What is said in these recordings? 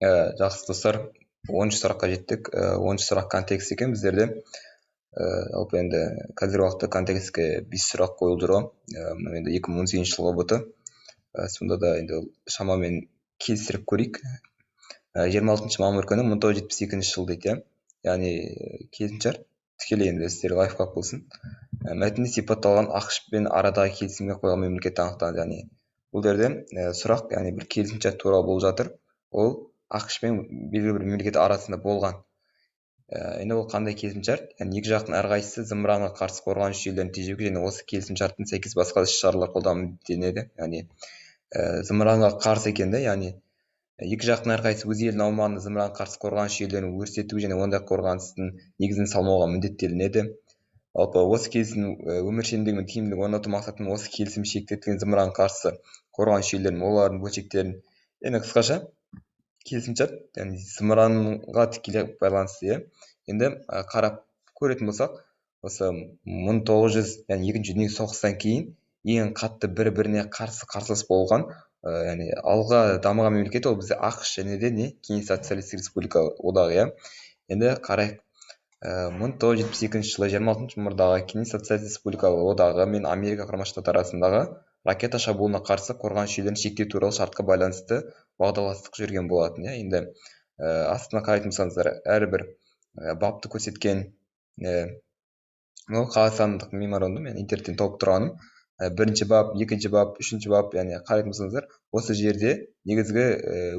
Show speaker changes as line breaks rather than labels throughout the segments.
Жақсы, достар, 10-шы сұраққа жеттік. 10-шы сұрақ контекст екен біздерде. Жалпы енді қазіргі уақытта контекстке бес сұрақ қойылып жүр ғой. Мынау енді 2018 жылғы ҰБТ. Сонда да енді шамамен келістіріп көрейік. 26 мамыр күні 1972 жыл дейді, иә, яғни келісімшарт тікелей енді сіздерге лайфхак болсын. Мәтінде сипатталған АҚШ пен арадағы келісімге қойған мемлекет анықталады. Яғни бұл жерде сұрақ, яғни бір келісімшарт туралы болып жатыр, ол АҚШ пен белгілі бір мемлекет арасында болған. Енді ол қандай келісімшарт? Яғни екі жақтың әрқайсысы зымыранға қарсы қорғаныс жүйелерін тежеуге және осы келісімшарттың сәйкес басқа іс шаралар қолдану міндеттенеді. Яғни зымыранға қарсы екен да, яғни екі жақтың әрқайсысы өз елінің аумағында зымыранға қарсы қорғаныс жүйелерін өрістету және ондай қорғаныстың негізін салмауға міндеттелінеді. Жалпы осы келісімнің өміршеңдігі мен тиімділігін орнату мақсатында осы келісім шектетілген зымыранға қарсы қорғаныс жүйелерін, олардың бөлшектерін, енді қысқаша келісімшарт, яғни зымыранға тікелей байланысты, иә. Енді қарап көретін болсақ, осы 1900, яғни Екінші дүниежүзілік соғыстан кейін ең қатты бір біріне қарсы қарсылас болған, яғни алға дамыған мемлекет ол бізде АҚШ және де не Кеңес Социалистік Республика Одағы, иә. Енді қарайық. 1972 жылы 26 мамырдағы Кеңес Социалистік Республикалар Одағы мен Америка Құрама Штаттары арасындағы ракета шабуылына қарсы қорғаныс жүйелерін шектеу туралы шартқа байланысты уағдаластық жүрген болатын, иә. Енді астына қарайтын болсаңыздар, әрбір бапты көрсеткен. Мынау қазақстандық меморандум, мен интернеттен тауып тұрғаным. Бірінші бап, екінші бап, үшінші бап. Яғни қарайтын болсаңыздар, осы жерде негізгі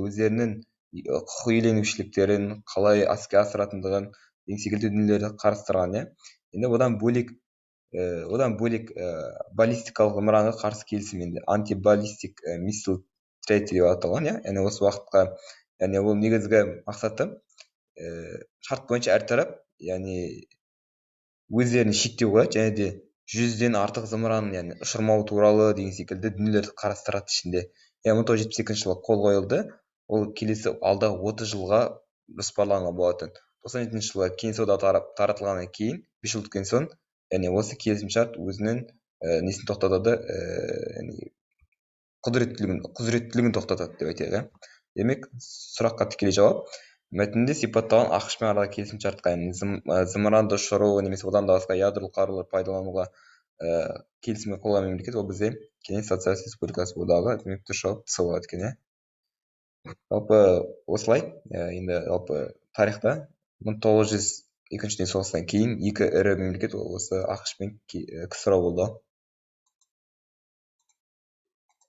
өздерінің құқық иеленушіліктерін қалай іске асыратындығын деген секілді дүниелерді қарастырған, иә. Енді одан бөлек баллистикалық зымыранға қарсы келісім, енді Anti-Ballistic Missile Treaty деп аталған, иә. Яғни осы уақытқа, яғни ол негізгі мақсаты шарт бойынша әр тарап, яғни өздеріне шектеу қояды және де 100-ден артық зымыран, яғни ұшырмау туралы деген секілді дүниелерді қарастырады ішінде. Иә, 1972 жылы қол қойылды. Ол келесі алдағы 30 жылға жоспарланған болатын. 97 жылы Кеңес Одағы таратылғаннан кейін, 5 жыл өткен соң, яғни осы келісімшарт өзінің несін тоқтатады, яғни құзыреттілігін тоқтатады деп айтайық, иә. Демек, сұраққа тікелей жауап: мәтінде сипатталған АҚШ пен арадағы келісімшартқа, яғни зымыранды ұшыру немесе одан да басқа ядролық қарулар пайдалануға келісімге қол қойған мемлекет ол бізде Кеңес Социалистік Республикасы Одағы. Демек, дұрыс жауап С болады екен, иә. Жалпы осылай. Енді жалпы тарихта 1900 Екінші дүниежүзілік соғыстан кейін екі ірі мемлекет ол осы АҚШ пен КСРО болды.